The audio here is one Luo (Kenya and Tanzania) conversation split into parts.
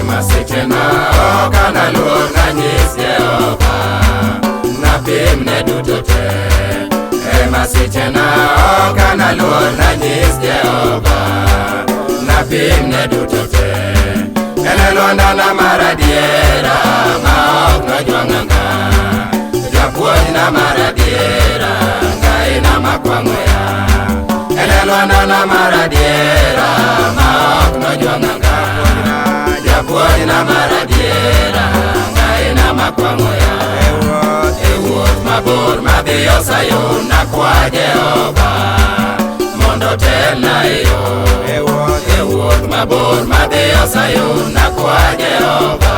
Masichena ok analuor nanyis Jehova napimne duto te. E masichena ok analuor nanyis Jehova napimne duto te. En e lwandana mar adiera ma ok nojwang'a ngang', japuonjna mar adiera Ngaina makwang'o ya. En e lwandana mar adiera ma ok nojwang'a ngang', japuonjna mar adiera Ngaina makwang'o ya. E wuoth mabor madhiyo Sayun nakwa Jehova mondo otelna e yo. E wuoth mabor madhiyo Sayun nakwa Jehova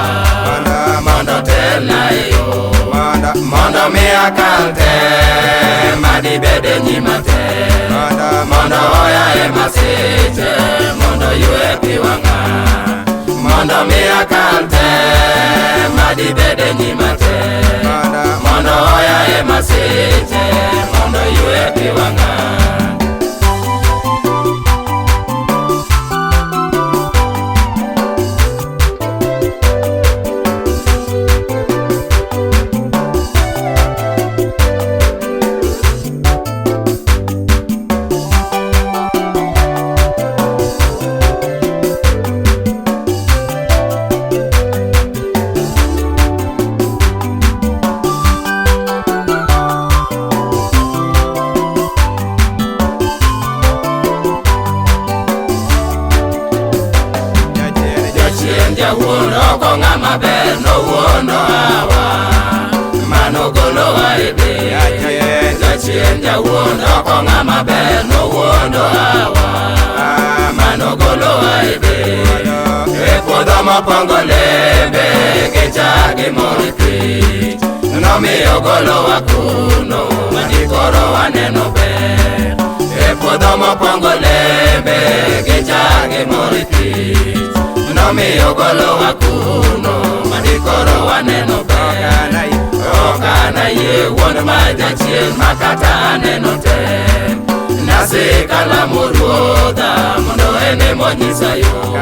mondo otelna e yo. Mondo mi akal te madibed e nyima te, mondo oya e masiche mondo ywe pi wang'a. Mondo mi akal te madibed e nyima te, mondo oya e masiche mondo ywe pi wang'a. Jachien jawuond ok ng'ama ber nowuondo Hawa manogolowa e din. Jachien jawuond ok ng'ama ber nowuondo Hawa manogolowa e din. E puodho mokwongo lembe gi chak gi mor kich nomiyo golowa kuno madikoro waneno ber. E puodho mokwongo lembe gi chak gi mor kich nomiyo golowa kuno madikoro waneno ber. Ok anayie wuond ma jachien ma kata aneno tem, nasekalamo Ruodha mondo en emonyisa yo. Ok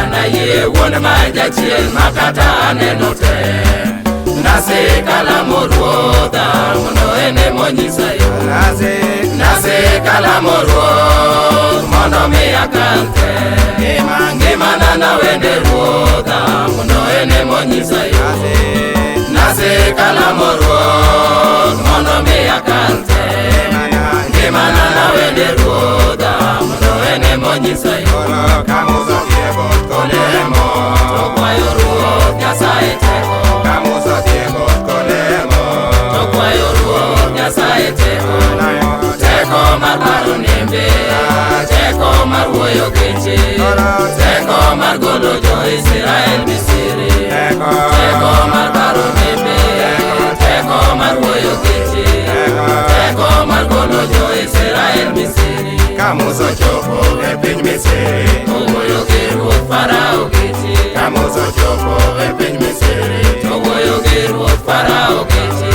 anayie wuond ma jachien ma kata aneno tem, nasekalamo Ruodha mondo en emonyisa yo. Nasekalamo Ruoth mondo mi akal tem, ngimana nawene Ruodha mondo en emonyisa yo. Nasekalamo Ruoth mondo mi akal tem, ngimana nawene Ruodha mondo en emonyisa yo. To kwayo Ruoth Nyasaye teko, to kwayo Ruoth Nyasaye teko, teko mar paro nembe, teko mar wuoyo geche, teko mar golo jo-Israel Misri, teko mar paro nembe, teko mar wuoyo geche, teko mar golo jo-Israel Misri. Ka Musa ochopo e piny Misri, Owuoyo gi ruoth Farao geche, ka Musa ochopo e piny Misri, owuoyo gi ruoth Farao geche.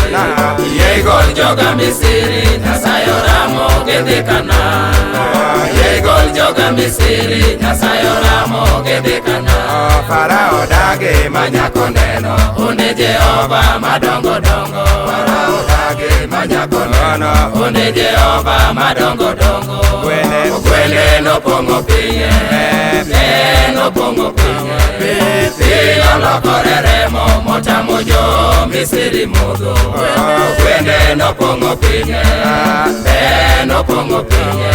Yie igol joga Misri, Nyasaye oramo gidhi Kanaan. Yie igol joga Misri, Nyasaye oramo gidhi Kanaan. Farao dagi Ma nyako neno onde Jehova madongo dongo. Farao dagi Ma nyako neno onde Jehova madongo dongo. Gwene. Gwene nopong'o pinye, pe nopong'o pinye, pi nolokore remo motamo jo Misri modho. Gwene nopong'o pinye, pe nopong'o pinye,